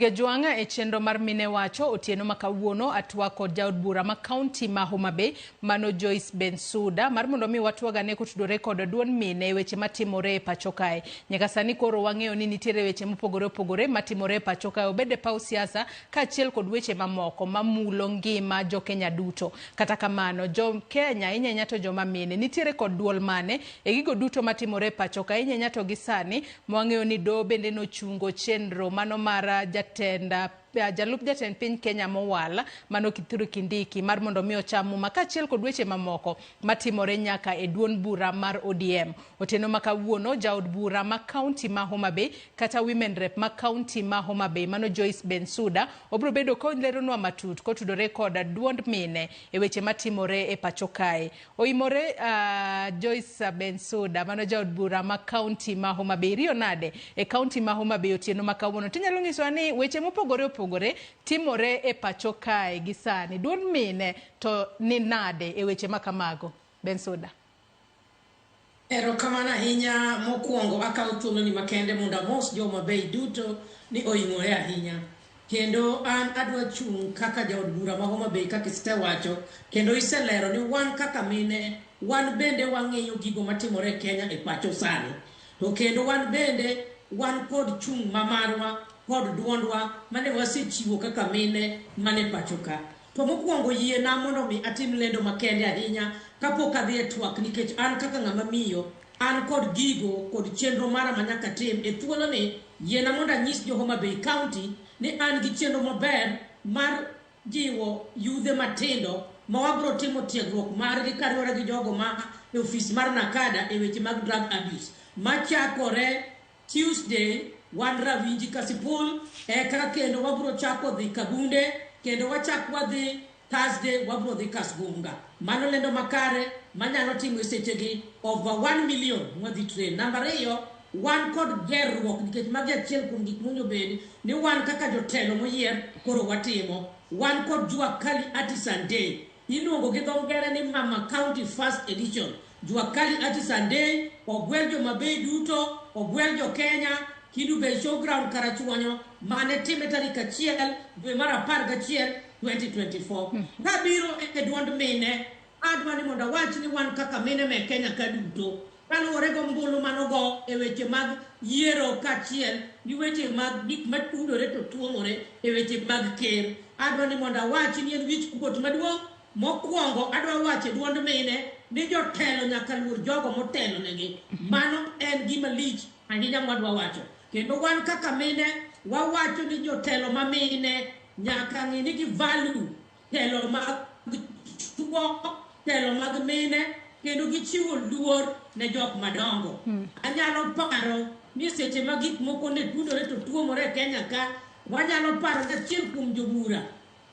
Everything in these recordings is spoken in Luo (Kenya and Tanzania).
Gejwang' e chenro mar Mine Wacho otieno ma kawuono atwak kod jaod bura ma kaunti ma Homa Bay mano Joyce Bensuda mar mondo mi watwag ane kotudore kod duond mine e weche matimore e pacho kae. Nyaka sani koro wang'eyo ni nitiere weche mopogore opogore matimore e pacho kae obed e paw siasa kaachiel kod weche mamoko mamulo ngima jo Kenya duto. Kata kamano jo Kenya ahinya ahinya to joma mine nitiere kod duol mane e gigo duto matimore e pacho kae ahinya ahinya to gi sani Mwang'eyo ni doho bende nochungo chenro mano mar jatend jalup jatend piny Kenya mowal mano Kithure Kindiki mar mondo mi ocham muma kaachiel kod weche mamoko matimore nyaka e duond bura mar ODM. Otieno ma kawuono jaod bura ma kaunti ma Homa Bay kata Women Rep ma kaunti ma Homa Bay mano Joyce Bensuda obiro bedo koleronwa matut kotudore kod duond mine e weche matimore e pacho kae. Oimore Joyce Bensuda, mano jaod bura ma kaunti ma Homa Bay. Iriyo nade e kaunti ma Homa Bay otieno ma kawuono? Tinyalo nyisowa ni weche mopogore opogore timore e pacho kae gi sani. Duond mine to ni nade e weche ma kamago? Bensuda. Erokamano ahinya. Mokwongo akawo thuoloni makende mondo amos jo Homa Bay duto ni oing'ore ahinya. Kendo an adwa chung' kaka jaod bura ma Homa Bay kaka isewacho kendo iselero ni wan kaka mine wan bende wang'iyo gigo matimore e Kenya e pacho sani. To kendo wan bende wan kod chung' ma marwa kod duondwa mane wasechiwo kaka mine mane pacho ka. To mokwongo yiena mondo mi atim lendo makende ahinya kapok adhi e twak nikech an kaka ng'ama miyo an kod gigo kod chenro mara ma nyaka tim e thuoloni. Yiena mondo anyis jo Homa Bay County ni an gi chenro maber mar jiwo yudhe matindo ma wabro timo tiegruok margi kaluwore gi jogo ma e ofis mar NACADA e weche mag drug abuse machakore Tuesday wan Rawinji Kasipul eka kendo wabro chako dhi Kabunde kendo wachak wadhi Thursday wabro dhi Kasgunga. Mano lendo makare manyalo timo e sechegi over 1 million mwadhi train. Namba ariyo, wan kod gerruok nikech magi achiel kuom gik mowinjo bed ni wan kaka jotelo moyier koro watimo. Wan kod Jua Kali Artisan Day. Iluongo gi dho ngere ni Mama County First Edition. Jua Kali Artisan Day ogwel jo Mabei duto, ogwel jo Kenya, Kendu Bay Showground Karachuonyo mane time tarik 1 dwe mar 11 2024. Kabiro e duond mine, adwa ni mondo awach ni wan kaka mine me Kenya ka duto, kaluwore gombulu manogo e weche mag yiero kaachiel gi weche mag gik matudore to tuomore e weche mag ker. Adwa ni mondo awach ni en wich kuot maduong'. Mokwongo adwa wacho e duond mine ni jotelo nyaka luor jogo motelo negi. Mano en gima lich ahinya mwadwa wacho. Kendo wan kaka mine wawacho ni jotelo ma mine nyaka ng'i ni gi value telo mag chuo, telo mag mine kendo gichiwo luor ne jok madongo. Anyalo paro ni seche ma gik moko ne tudore to tuomore e Kenya ka, wanyalo paro ni achiel kuom jobura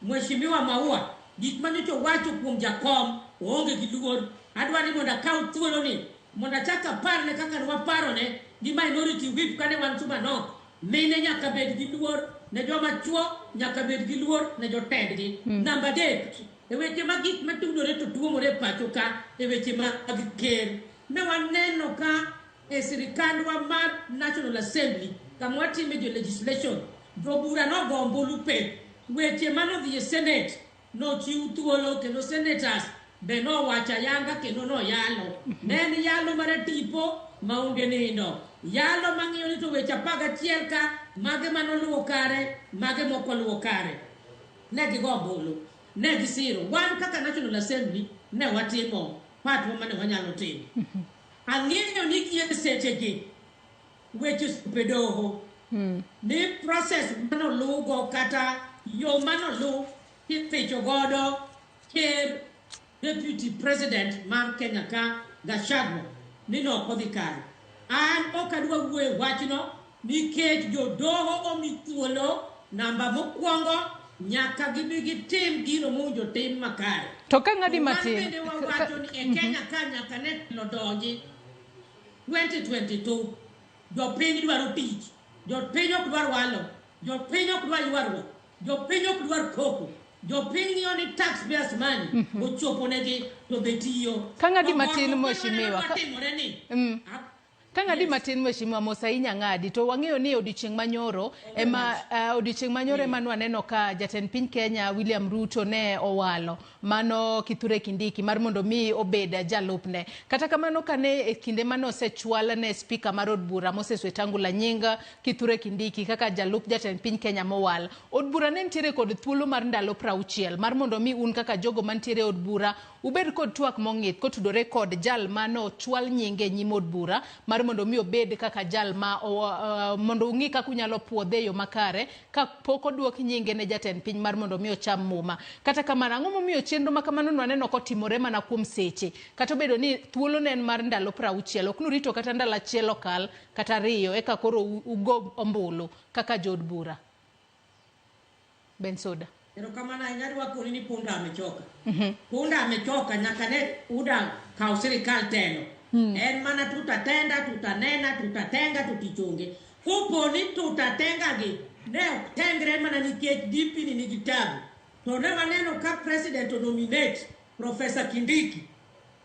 Mheshimiwa Maua, gik manyocha owacho kuom jakom oonge gi luor. Adwa ni mondo akaw thuoloni mondo achak aparne kaka ne waparone gi minority whip kane wan Suba North. Mine nyaka bed gi luor ne joma chuo, nyaka bed gi luor ne jotendgi. Namba 3, e weche ma gik matudore to tuomore e pacho ka, e weche mag ker. Ne waneno ka e sirikandwa mar National Assembly kama watime jo legislation, jobura nogo ombulu pep. Weche manodhi e Senate nochiw thuolo kendo senators be nowacho ayanga kendo noyalo. Ne en yalo maratipo maonge nindo. Yalo mang'iyo ni to weche 11 ka mage manoluwo kare, mage mok oluwo kare. Ne gigo ombulu, ne gisiro. Wan kaka National Assembly ne watimo partwa mane wanyalo timo. Ang'eyo ni gie sechegi weche osechopo e doho ni process manoluwgo kata yo manoluw kithicho godo ker deputy president mar Kenya ka Gachagua ni nok odhi kare. An ok adwa wuoyo e wachno nikech jodoho omi thuolo namba mokwongo nyaka gibi gitim gino mowinjo tim makare. To ka ng'adi To wan matin bende wawacho ni e Kenya ka nyaka ne telo donji 2022 jopiny dwaro tich, jopiny ok dwar walo, jopiny ok dwar ywaruok, jopiny ok dwar koko, jopiny ng'iyo ni taxpayers money ochopo negi to be tiyo. Ka ng'adi To matin, goruok mheshimiwa, madwa timore ni. Ka ng'adi matin Mheshimiwa Musa Inyang'adi to wang'eyo ni odiochieng' manyoro ema odiochieng' manyoro ema nwaneno ka jatend piny Kenya William Ruto ne owalo mano Kithure Kindiki mar mondo mi obed jalupne. Kata kamano kane e kinde mane osechwal ne spika mar od bura Moses Wetangula nying Kithure Kindiki kaka jalup jatend piny Kenya mowal, od bura ne nitiere kod thuolo mar ndalo 60 mar mondo mi un kaka jogo mantiere e od bura ubed kod twak mong'ith kotudore kod jal mane ochwal nyinge e nyim od bura mar mondo mi obed kaka jal ma mondo ung'i kaka unyalo puodhe e yo makare ka pok oduok nyinge ne jatend piny mar mondo mi ocham muma. Kata kamano, ang'o momiyo chenro ma kamano nwaneno kotimore mana kuom seche? Kata obedo ni thuolo ne en mar ndalo 60, ok nurito kata ndalo achiel okal kata ariyo eka koro ugo ombulu kaka jood bura. Bensoda. Erokamano ahinya adwa koni ni punda amechoka. Punda amechoka nyaka ne UDA kaw sirikal telo. En mana tutatenda, tutanena, tutatenga, tutichonge. Kopo ni tutatenga gi ne ok tengre mana nikech DP ni nigi tabu. To ne waneno ka president nominate Professor Kindiki.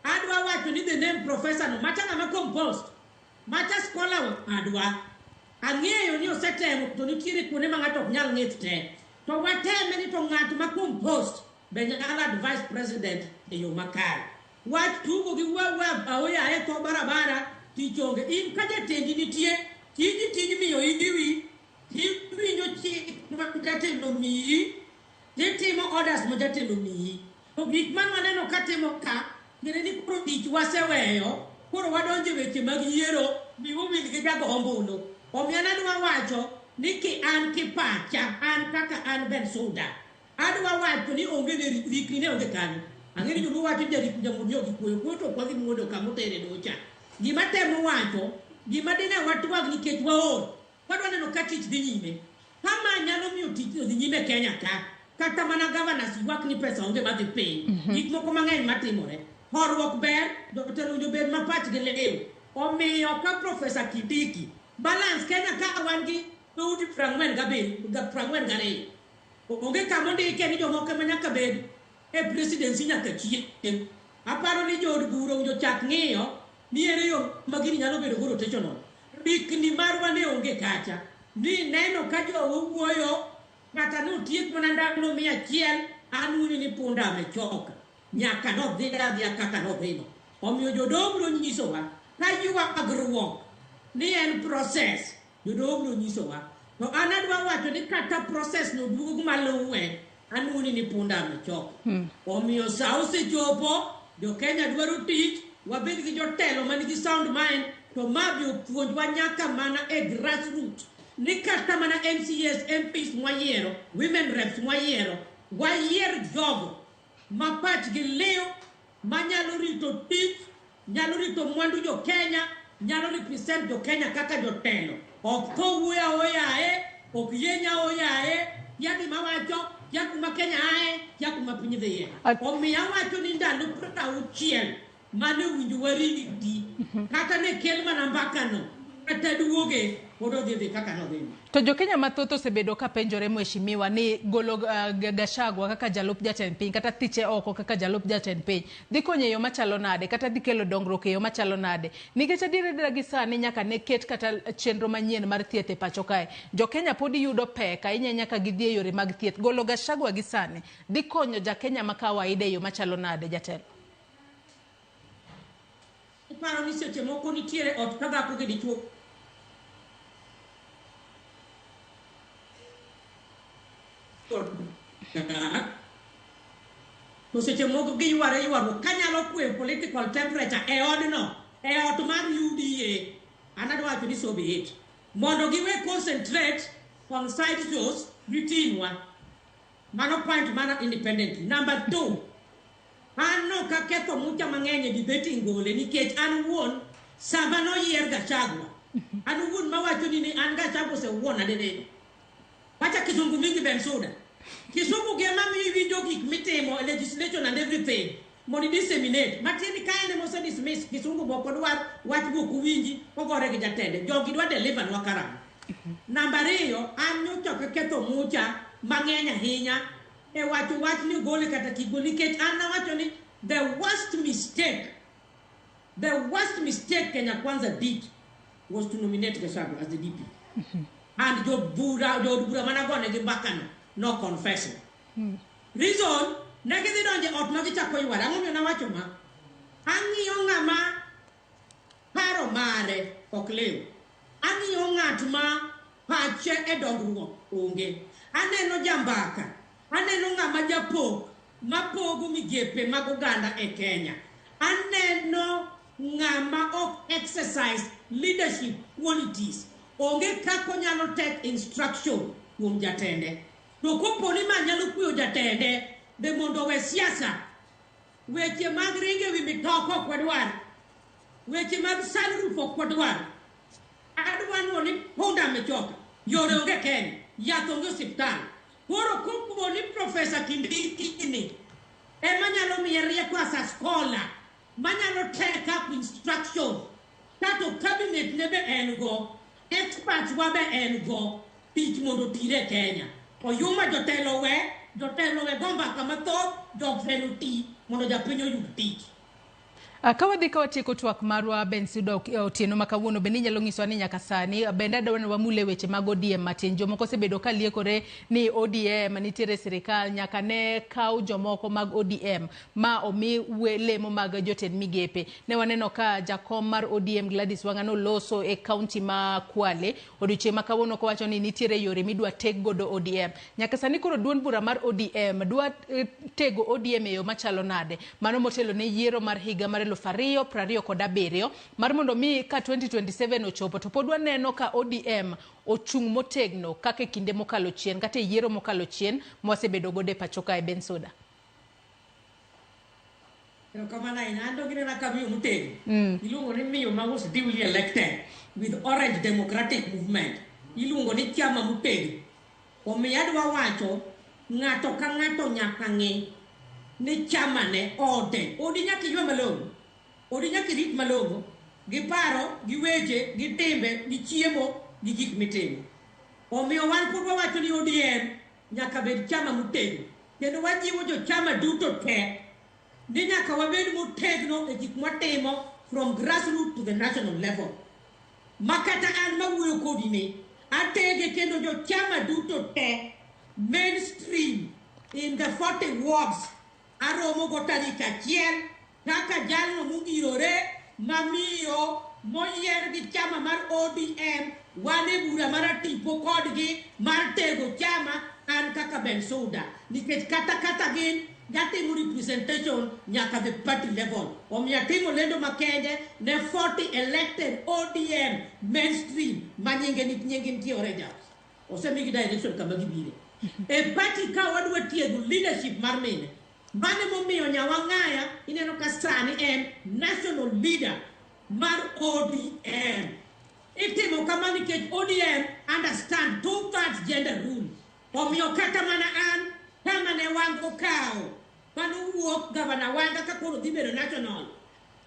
Adwa wacho ni the name professor no macha ng'ama compost. Macha scholar adwa. Ang'eyo ni osetemo to nitiere kuonde ma ng'ato ok nyal ng'ith te. To wateme ni to ng'at ma compost be nyalo advise president e yo makare. Wach tugo gi wuawua aoyaye tho barabara tich onge. In ka jatendi nitie, tiji tij miyo igiwi, tiwinjo chik ma jatelo miyi, titimo orders ma jatelo miyi. To gik mane waneno katimo ka, tiende ni koro tich waseweyo, koro wadonjo e weche mag yiero, wiwa owil gi jago ombulu. Omiyo an adwa wacho ni ki an kipacha, an kaka an Bensuda, adwa wacho ni onge ne rikni ne onge kanyo. Ang'e ni joluo wacho ni jarikni jamuodo gi kuoyo, kuoyo to ok wadhi muodo kama otere docha. Gima temo wacho, gima dine watwag nikech waol, wadwa neno ka tich dhi nyime. Kama nyalo miyo tich odhi nyime Kenya ka, kata mana governors ywak ni pesa onge madhi piny. Gik moko mang'eny matimore. Horuok ber, jotelo owinjo bed ma pachgi liw. Omiyo ka Professor Kindiki balance Kenya ka wan gi dhoudi 42. Onge kama ondike ni jomoko ema nyaka bed e presidency nyaka chieng'. Aparo ni jood bura owinjo chak ng'iyo ni ere yo ma gini nyalo bedo go rotational. Rikni marwa ne onge kacha. Ni neno ka jowa wuoyo kata notiek mana ndalo 100 an winjo ni punda amechoka. Nyaka nodhi adhiya kaka nodhino. Omiyo jodolo biro nyisowa ka ywagruok ni en process, jodolo biro nyisowa. To an adwa wacho ni kata process no duogo maluwe, anuoni ni punda amechoka. Omiyo sa osechopo, jo Kenya dwaro tich, wabed gi jotelo manigi sound mind, to ma be opuonjwa nyaka mana e grassroots. Ni kata mana MCAs, MPs mwayiero, women reps mwayiero, wayier jogo ma pachgi liw, manyalo rito tich, nyalo rito mwandu jo Kenya, nyalo represent jo Kenya kaka jotelo. Ok tho wuoyo aoyaye, ok yie nyaoyaye, kia gima wacho, kia kuma Kenya aye, kia kuma piny dhiye. Omiyo awacho ni ndalo 60 mane owinjo wariti, kata ne kel mana mbakano, kata duoge, pod odhi dhi kaka nodhino. To jo-Kenya mathoth osebedo ka penjore mheshimiwa ni golo Gachagua kaka jalup jatend piny kata thiche oko kaka jalup jatend piny dhi konyo e yo machalo nade kata dhi kelo dongruok e yo machalo nade nikech adier adiera gi sani nyaka ne ket kata chenro manyien mar thieth e pacho kae jo-Kenya pod yudo pek ahinya ahinya ka gidhi e yore mag thieth. Golo Gachagua gi sani dhi konyo ja-Kenya ma kawaida e yo machalo nade jatelo? Iparo ni seche moko nitiere ot ka dhako gi dichuo to seche moko giyware ywaruok kanyalo kweyo political temperature e odno, e ot mar UDA, an adwa wacho ni so be it. Mondo giwe concentrate on side shows giting'wa. Mano point mana independently. Number 2, an nok aketho mucha mang'eny e debating gole nikech an wuon sama noyier Gachagua, an wuon mawacho ni an Gachagua osewuona diriyo. Wacha kizungu mingi Bensuda. Kizungu gi ema miyo iwinjo gik mitimo e legislation and everything mondo i disseminate. Matiende ka en ema ose dismiss kizungu moko dwar wach go ok uwinji ogore gi jatende. Jogi dwa deliver nwa karang'o. Namba 2, an nyocha ok aketho mucha mang'eny ahinya e wacho wach ni ogole kata kik gol nikech an nawacho ni the worst mistake Kenya Kwanza did was to nominate Gachagua as the DP. And jobura, jood bura managonegi mbakano no confessing. Reason, ne gidhi donjo e ot ma gichako yware. Ang'o momiyo nawacho ma? Ang'iyo ng'ama paro mare ok liw. Ang'iyo ng'at ma pache e dongruok onge. Aneno jambaka. Aneno ng'ama japok mapogo migepe mag oganda e Kenya. Aneno ng'ama ok exercise leadership qualities. Onge kaka onyalo take instruction kuom jatende. To kopo ni ma nyalo kweyo jatende, be mondo owe siasa. Weche mag ringo ewi mitoka ok wadwar. Weche mag sunroof ok wadwar. Adwa nuo ni punda amechoka. Yore onge Kenya. Yath onge osiptal. Koro kopo ni Professor Kindiki ni ema nyalo miye rieko as a scholar manyalo take up instruction kato cabinet ne be en go, experts wa be en go, tich mondo otire e Kenya. Oyuma jotelo we, jotelo we go mbaka mathoth, jotelo ti mondo japiny oyud tich. Ka wadhi ka watieko twak marwa Bensouda otieno ma kawuono, bende inyalo nyisowa ni nyaka sani bende adwa ni wamule weche mag ODM matin. Jomoko osebedo ka liekore ni ODM nitiere e sirikal nyaka ne kaw jomoko mag ODM ma omi lemo mag jotend migepe. Ne waneno ka jakom mar ODM Gladys Wanga noloso e kaunti ma Kwale odiochieng' ma kawuono kowacho ni nitiere yore midwa teg godo ODM. Nyaka sani koro duond bura mar ODM dwa tego ODM e yo machalo nade? Mano motelo ne yiero mar higa mar 2027 mar mondo mi ka 2027 ochopo to pod waneno ka ODM ochung' motegno kaka e kinde mokalo chien kata e yiero mokalo chien mwasebedo godo e pacho kae. Bensouda. Erokamano ahinya. An to ginena ka miyo motegno. Iluongo ni miyo ma was duly elected with Orange Democratic Movement. Iluongo ni chama motegno. Omiyo adwa wacho ng'ato ka ng'ato nyaka ng'i ni chama ne ode. Odi nyaka iywe malong'o. Odi nyaka irit malong'o gi paro, gi weche, gi timbe, gi chiemo, gi gik mitimo. Omiyo wan pod wawacho ni ODM nyaka bed chama motegno. Kendo wajiwo jochama duto te ni nyaka wabed motegno e gik mwatimo from grassroots to the national level. Ma kata an mawuoyo kodi ni, atege kendo jochama duto te mainstream in the 40 wards aromo go tarik 1 kaka jalno mongirore mamiyo moyier gi chama mar ODM wan e bura mar tipo kodgi mar tego chama an kaka Bensouda nikech kata gin gatimo representation nyaka the party level. Omiyo atimo lendo makende ne 40 elected ODM mainstream ma nyinge nyinge nitie Orange House. Osemigi direction kama gibire. E party ka wadwa tiego leadership mar mine. Mano emomiyo Nyawang'aya ineno ka sani en national leader mar ODM. Itimo kama nikech ODM understand 2/3 gender rule. Omiyo kata mana an kama ne Wanga okawo manowuok gavana Wanga ka koro dhi bedo national.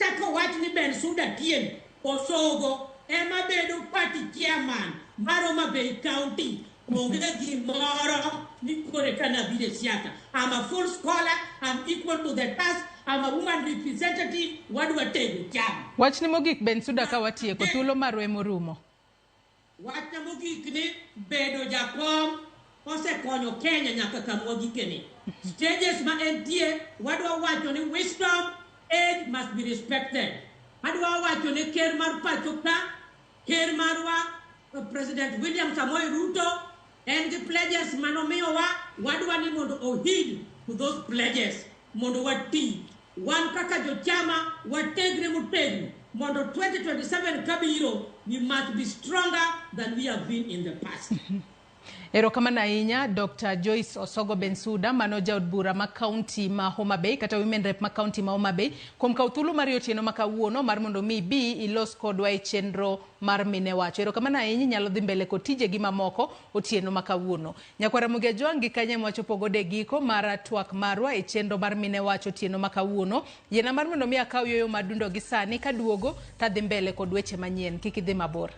Chako wach ni Bensouda Tien Osogo ema bedo party chairman mar Homa Bay County. Onge gimoro ni kore ka nabiro e siasa. I'm a full scholar, I'm equal to the task, I'm a woman representative, wadwa tego chama. Wachni mogik Bensouda ka watieko thuolo marwa emorumo. Wachna mogik ni bedo jakom osekonyo Kenya nyaka kama wagikeni. Stages ma entie, wadwa wacho ni wisdom, age must be respected. Adwa wacho ni ker mar pacho ka, ker marwa President William Samoei Ruto, en gi pledges manomiyowa, wadwa ni mondo o-heed to those pledges mondo wati. Wan kaka jochama wategre motegno mondo 2027 kabiro, we must be stronger than we have been in the past. Erokamano ahinya Dr. Joyce Osogo Bensouda, mano jaod bura ma kaunti ma Homa Bay kata Women Rep ma kaunti ma Homa Bay kuom kawo thuolo mar otieno ma kawuono mar mondo mi ibi ilos kodwa e chenro mar Mine Wacho. Erokamano ahinya, inyalo dhi mbele kod tijegi mamoko otieno ma kawuono. Nyakwara Ramogi Ajwang' gi kanye mwachopo godo e giko mar twak marwa e chenro mar Mine Wacho otieno ma kawuono. Yiena mar mondo mi akaw yoyo madundo gi sani kaduogo tadhi mbele kod weche manyien. Kik idhi mabor.